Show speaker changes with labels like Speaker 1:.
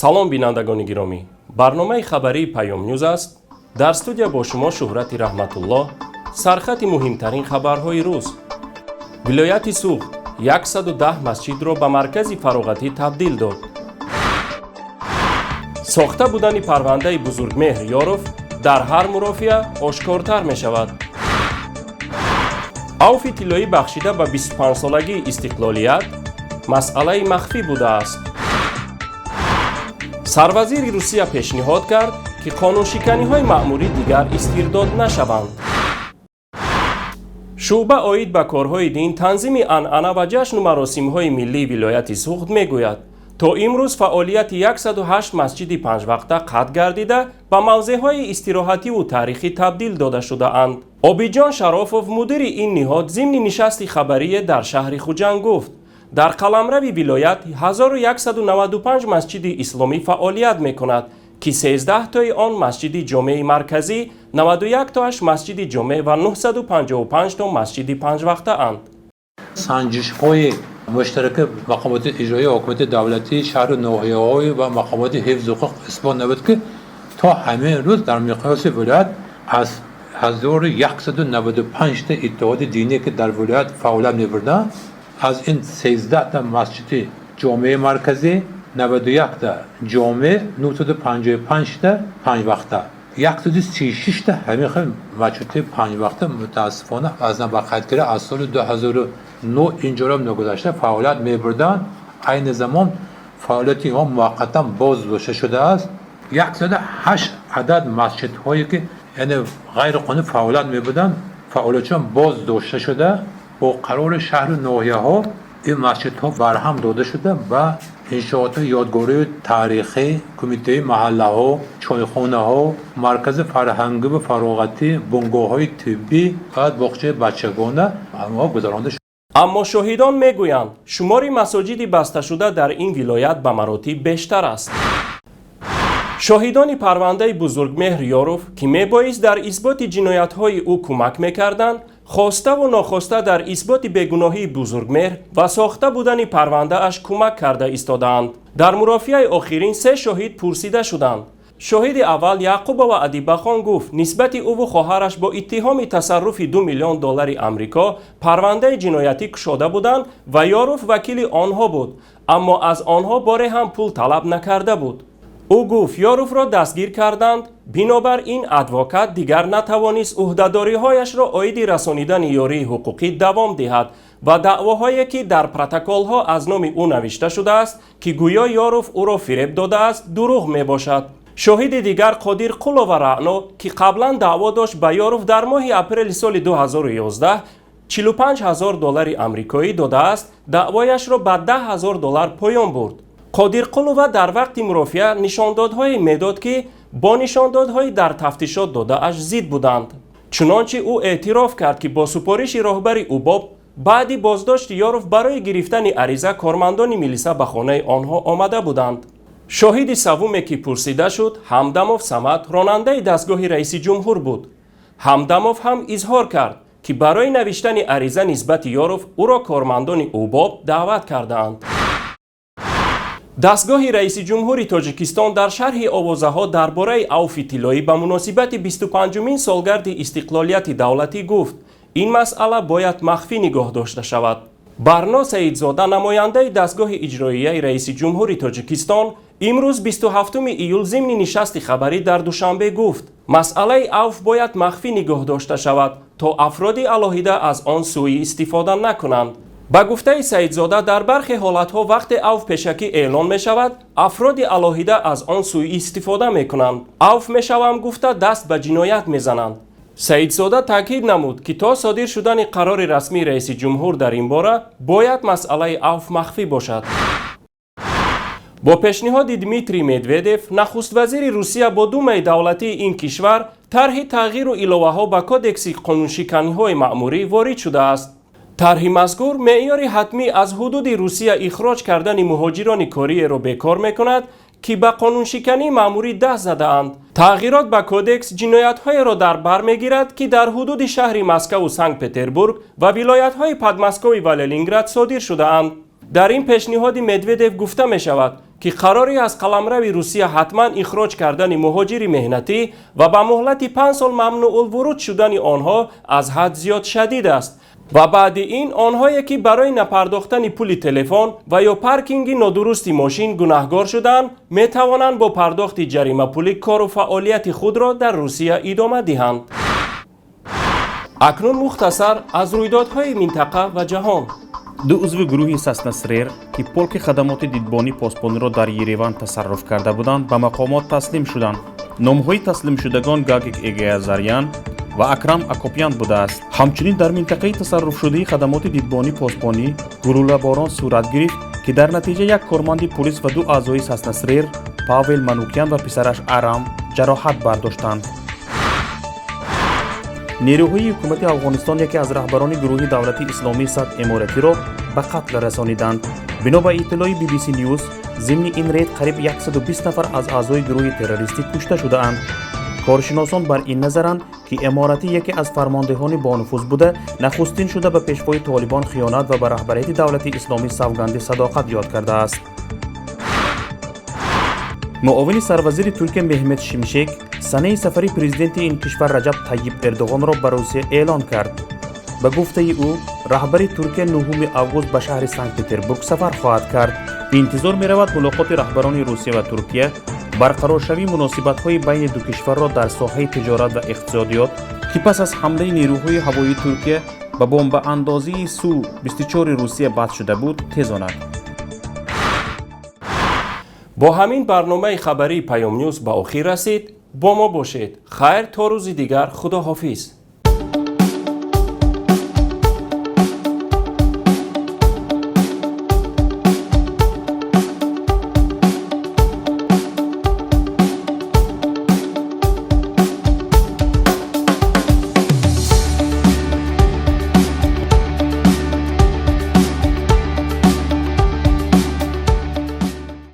Speaker 1: Салом, бинандагони гиромӣ! Барномаи хабарии «Паём Нюз» аст. Дар студия бо шумо Шӯҳрати Раҳматуллоҳ. Сархати муҳимтарин хабарҳои рӯз: вилояти Суғд 110 масҷидро ба маркази фароғатӣ табдил дод. Сохта будани парвандаи Бузургмеҳр Ёров дар ҳар мурофиа ошкортар мешавад. Авфи тиллоӣ бахшида ба 25-солагии истиқлолият масъалаи махфӣ будааст. Сарвазири Русия пешниҳод кард, ки қонуншиканиҳои маъмурӣ дигар истирдод нашаванд. Шӯъба оид ба корҳои дин, танзими анъана ва ҷашну маросимҳои миллии вилояти Суғд мегӯяд, то имрӯз фаъолияти 108 масҷиди панҷвақта қатъ гардида, ба мавзеъҳои истироҳативу таърихӣ табдил дода шудаанд. Обиҷон Шарофов, мудири ин ниҳод, зимни нишасти хабарие дар шаҳри Хуҷанд гуфт, дар қаламрави вилоят 1195 масҷиди исломӣ фаъолият мекунад, ки 13 тои он масҷиди ҷомеи марказӣ, 91 тоаш масҷиди ҷомеъ ва 955 то масҷиди панҷвақтаанд.
Speaker 2: Санҷишҳои муштараки мақомоти иҷроии ҳокимияти давлатии шаҳру ноҳияҳои ва мақомоти ҳифзи ҳуқуқ исбот намуд, ки то ҳамин рӯз дар миқёси вилоят аз 1195 та иттиҳоди диние, ки дар вилоят фаъолият мебурданд, аз ин 13та масҷиди ҷомеи марказӣ, 91та ҷомеъ, 955та панҷвақта, 136та ҳамин хел масҷиди панҷвақта, мутаассифона, аз ба қайдгирӣ аз соли 2009 инҷониб нагузашта фаъолият мебурданд. Айни замон фаъолияти инҳо муваққатан боз дошта шудааст. 108 адад масҷидҳое, ки яъне ғайриқонунӣ фаъолият мебуданд, фаъолиятшон боз дошта шуда, бо қарори шаҳру ноҳияҳо ин масҷидҳо барҳам дода шуда, ба иншооти ёдгории таърихӣ, кумитаи маҳаллаҳо, чойхонаҳо, маркази фарҳангиву фароғатӣ, бунгоҳҳои тиббӣ ва боғчаи бачагона онҳо гузаронда шуд.
Speaker 1: Аммо шоҳидон мегӯянд, шумори масоҷиди басташуда дар ин вилоят ба маротиб бештар аст. Шоҳидони парвандаи Бузургмеҳр Ёров, ки мебоист дар исботи ҷиноятҳои ӯ кӯмак мекарданд, хоставу нохоста дар исботи бегуноҳии Бузургмеҳр ва сохта будани парвандааш кӯмак карда истодаанд. Дар мурофиаи охирин се шоҳид пурсида шуданд. Шоҳиди аввал Яъқубова Адибахон гуфт, нисбати ӯву хоҳараш бо иттиҳоми тасарруфи 2 миллион доллари Амрико парвандаи ҷиноятӣ кушода буданд ва Ёров вакили онҳо буд, аммо аз онҳо боре ҳам пул талаб накарда буд. Ӯ гуфт, Ёровро дастгир карданд, бинобар ин адвокат дигар натавонист ӯҳдадориҳояшро оиди расонидани ёрии ҳуқуқӣ давом диҳад ва даъвоҳое, ки дар протоколҳо аз номи ӯ навишта шудааст, ки гӯё Ёров ӯро фиреб додааст, дурӯғ мебошад. Шоҳиди дигар Қодир Қулова Раъно, ки қаблан даъво дошт, ба Ёров дар моҳи апрели соли 2011 45 ҳазор доллари амрикоӣ додааст, даъвояшро ба 10 ҳазор доллар поён бурд. Қодирқулова дар вақти мурофиа нишондодҳое медод, ки бо нишондодҳои дар тафтишот додааш зид буданд. Чунончи ӯ эътироф кард, ки бо супориши роҳбари УБОП баъди боздошти Ёров барои гирифтани ариза кормандони милиса ба хонаи онҳо омада буданд. Шоҳиди саввуме, ки пурсида шуд, Ҳамдамов Самад, ронандаи дастгоҳи раиси ҷумҳур буд. Ҳамдамов ҳам изҳор кард, ки барои навиштани ариза нисбати Ёров ӯро кормандони УБОП даъват кардаанд. Дастгоҳи раиси ҷумҳури Тоҷикистон дар шарҳи овозаҳо дар бораи авфи тиллоӣ ба муносибати 25-умин солгарди истиқлолияти давлатӣ гуфт, ин масъала бояд махфӣ нигоҳ дошта шавад. Барно Саидзода, намояндаи дастгоҳи иҷроияи раиси ҷумҳури Тоҷикистон, имрӯз, 27 июл, зимни нишасти хабарӣ дар Душанбе гуфт, масъалаи авф бояд махфӣ нигоҳ дошта шавад, то афроди алоҳида аз он сӯиистифода накунанд. Ба гуфтаи Саидзода, дар бархе ҳолатҳо, вақте авф пешакӣ эълон мешавад, афроди алоҳида аз он сӯиистифода мекунанд, авф мешавам гуфта, даст ба ҷиноят мезананд. Саидзода таъкид намуд, ки то содир шудани қарори расмии раиси ҷумҳур дар ин бора бояд масъалаи авф махфӣ бошад. Бо пешниҳоди Дмитрий Медведев, нахуствазири Русия, бо Думаи давлатии ин кишвар тарҳи тағйиру иловаҳо ба Кодекси қонуншиканиҳои маъмурӣ ворид шудааст. Тарҳи мазкур меъёри ҳатмӣ аз ҳудуди Русия ихроҷ кардани муҳоҷирони кориеро бекор мекунад, ки ба қонуншикании маъмурӣ даст задаанд. Тағйирот ба кодекс ҷиноятҳоеро дар бар мегирад, ки дар ҳудуди шаҳри Москаву Санкт Петербург ва вилоятҳои Подмосковье ва Ленинград содир шудаанд. Дар ин пешниҳоди Медведев гуфта мешавад, Ки қарори аз қаламрави Русия ҳатман ихроҷ кардани муҳоҷири меҳнатӣ ва ба муҳлати 5 сол мамнӯъулвуруд шудани онҳо аз ҳад зиёд шадид аст ва баъди ин онҳое, ки барои напардохтани пули телефон ва ё паркинги нодурусти мошин гунаҳгор шуданд, метавонанд бо пардохти ҷаримапулӣ кору фаъолияти худро дар Русия идома диҳанд. Акнун мухтасар аз рӯйдодҳои минтақа ва ҷаҳон.
Speaker 3: Ду узви гурӯҳи Сасна Црер, ки полки хадамоти дидбонӣ посбониро дар Ереван тасарруф карда буданд, ба мақомот таслим шуданд. Номҳои таслимшудагон Гагик Егиазарян ва Акрам Акопян будааст. Ҳамчунин дар минтақаи тасарруфшудаи хадамоти дидбонӣ посбонӣ гулӯлаборон сурат гирифт, ки дар натиҷа як корманди пулис ва ду аъзои Сасна Црер, Павел Манукян ва писараш Арам, ҷароҳат бардоштанд. Нерӯҳои ҳукумати Афғонистон яке аз раҳбарони гурӯҳи Давлати Исломии Сад Эморатиро ба қатл расониданд. Бино ба иттилои BBC News, зимни ин рейд қариб 120 нафар аз аъзои гурӯҳи террористӣ кушта шудаанд. Коршиносон бар ин назаранд, ки Эморатӣ яке аз фармондеҳони бонуфуз буда, нахустин шуда ба пешвои Толибон хиёнат ва ба раҳбарияти Давлати Исломӣ савганди садоқат ёд кардааст. Муовини сарвазири Туркия Меҳмет Шимшек санаи сафари президенти ин кишвар Раҷаб Тайиб Эрдоғонро ба Русия эълон кард. Ба гуфтаи ӯ, раҳбари Туркия 9 август ба шаҳри Санкт Петербург сафар хоҳад кард. Интизор меравад, мулоқоти раҳбарони Русия ва Туркия барқароршавии муносибатҳои байни ду кишварро дар соҳаи тиҷорат ва иқтисодиёт, ки пас аз ҳамлаи нерӯҳои ҳавоии Туркия ба бомбаандозии Су 24 Русия бад шуда буд, тезонад.
Speaker 1: Бо ҳамин барномаи хабарии Паёмнюз ба охир расид. Бо мо бошед. Хайр, то рӯзи дигар, худоҳофиз.